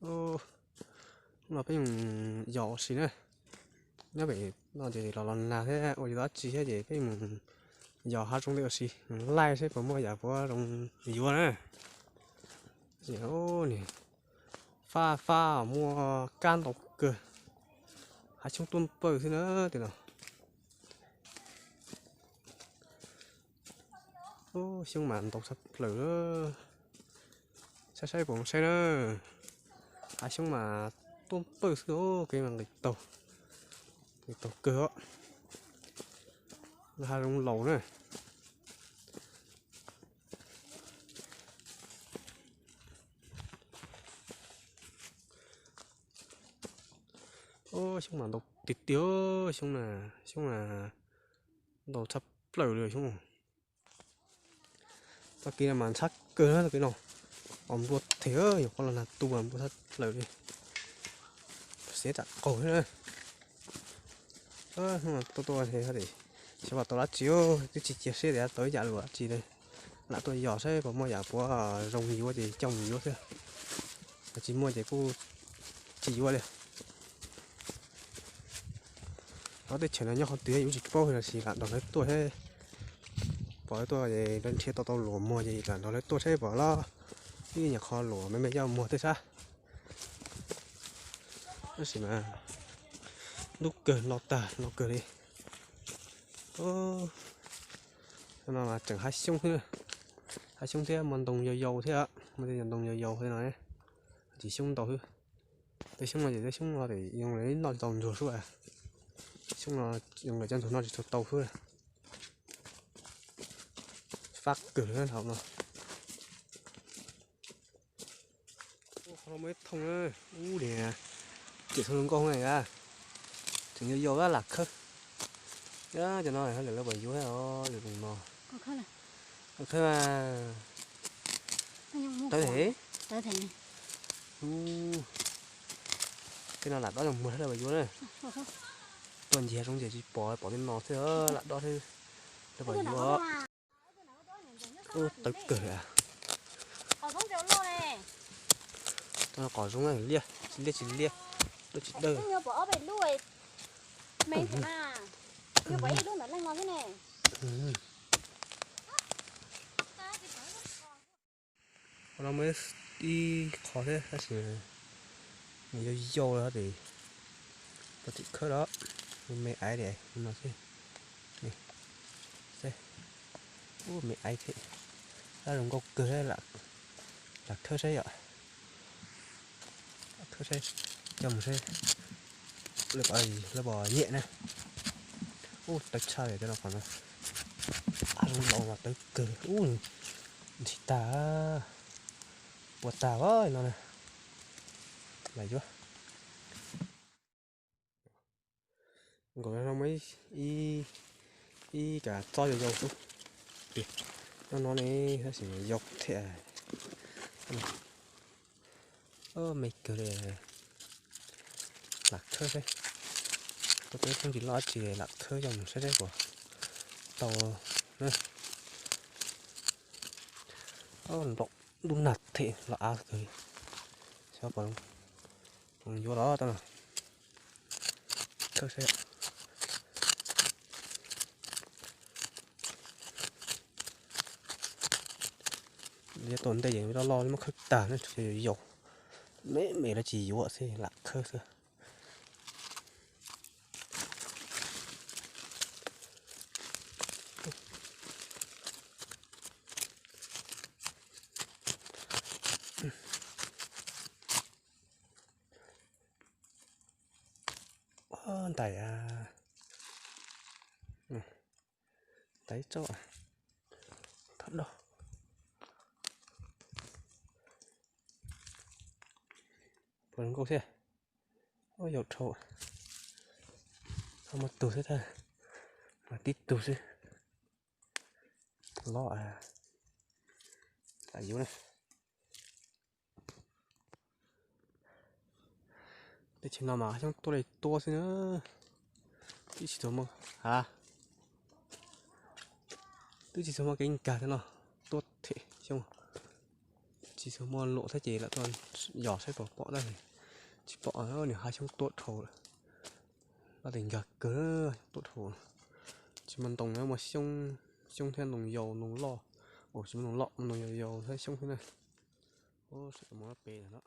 Ub, hnub no peb mus yos ua si na. Nyob pem no ces los los nag thiab ua tsis tau dab tsi thiab ces peb mus yos hav zoov ua si, mus laij seb puas muaj yam puav zoo yuav na. Ub, fab fab muaj kab ntau kawg, hav xyoob tuaj npawj xwb na tej no. Ub, xyoob mas ntau tshaj plaws. Saib saib puas saib na. Hav xyoob mas tuaj npawj xwb, kev mas nqis taug, nqis taug kawg os. Hav zoov laus na. Ub, xyoob mas ntau tiag tiag, xyoob na, xyoob mas ntau tshaj plaws li xyoob. Tag kis no mas ntxhab kawg na, tag kis no os, nplua them, nyuam qhuav los nag tu mas nplua tshaj plaws li. Siab tsam qaug thiab na. Hnub no tuaj tuaj xyov puas tau dab tsi, twb tsis cia siab tias tau ib yam luam dab tsi li. Lam tuaj yos saib puas muaj yam puav zoo yuav ces coj mus yuav xwb, tsis muaj ces kuj tsis yuav li. Ob teb chaws no nyob qhov twg yuav tsis paub los sis lam nrog lawv tuaj seb pom lawv tuaj es lawv nrhiav tau tau luam muag ces lam nrog lawv tuaj seb pom los ib nyuag qho luam me me coj muag tej sab. Tab sis mas ntub kawg, no tag no kawg li. No mas tseem hav xyoob xwb, hav xyoob thiab muaj ntoo yau yau thiab, muaj tej ntoo yau yau thiab no, tsis xyoob ntau xwb. Tej xyoob no ces tej xyoob no ces zoo li noj tsis tau ntsuag xwb. Xyoob no zoo li cov ntsuag noj tsis tshua tau xwb. Fab kawg hauv no. Qhov no muaj ib thooj na, ub niam, ciam thooj zoo nkauj na, tseem yau yau lam khawb. Cov no lawv puas yuav os, lwm tus no. Khawb mas tawv heev. Tej no lam dob zoo muag lawv puas yuav na. Tuaj ncig zoo ces tsis pom, pom tej no xwb lam dob thiab, lawv puas yuav. Ub, tawv kawg li. Qos zoo na, liaj tsis liaj tsis liaj, dawb tsis dawb. Qhov no muaj ib qho thiab tab sis nws yau yau lawm ces tau tim khawb los, me aiv li no xwb. Ub, me aiv thiab, zoo nkauj kawg, lam khawb saib yom. Khawb saib, coj mus saib lawv puas nyiam na. Ub, tawv tshaj li tej no, qhov no zoo laus mas tawv kawg. Ub, ntxhi tag, puas tag li no na. Lam yuav. Nkaus no muaj ib, ib kav txob yau yau xwb. Nyob no ne, tab sis yau thiab. Me kawg li. Lam khawb saib, tuaj peb xyoob tsis loj dab tsi, lam khawb coj mus saib saib puas tau na. Nplaum ntuj nag them los av kawg li. Xyov puas yuav los tau no. Khawb saib. Yog tuaj ntej ces loj loj muab khawb tag na, yau yau, me me los tsis yuav xwb, lam khawb xwb. Ntais, ntais tso, thov do. Puas zoo nkauj thiab? Ub, yau dhau. Ho muaj tug xwb, mas tib tug xwb. Los, yuav na. Teb chaws no mas xyoob tuaj li tuaj xwb na. Twb tsis tau muaj, a, twb tsis tau muaj kev nkag tej no, tuaj them xyoob. Tsis txhob muaj luam thiab ces lam tuaj yos saib puas pom dab. Tsis pom, nws hav xyoob tuaj dhau lawm. Dab tsi nkag kawg, tuaj dhau. Tsis muaj ntoo na, muaj xyoob, xyoob thiab ntoo yau ntoo loj. Ua tsis muaj ntoo loj, muaj ntoo yau yau thiab xyoob thiab na. Ua, sawv daws mus pem no.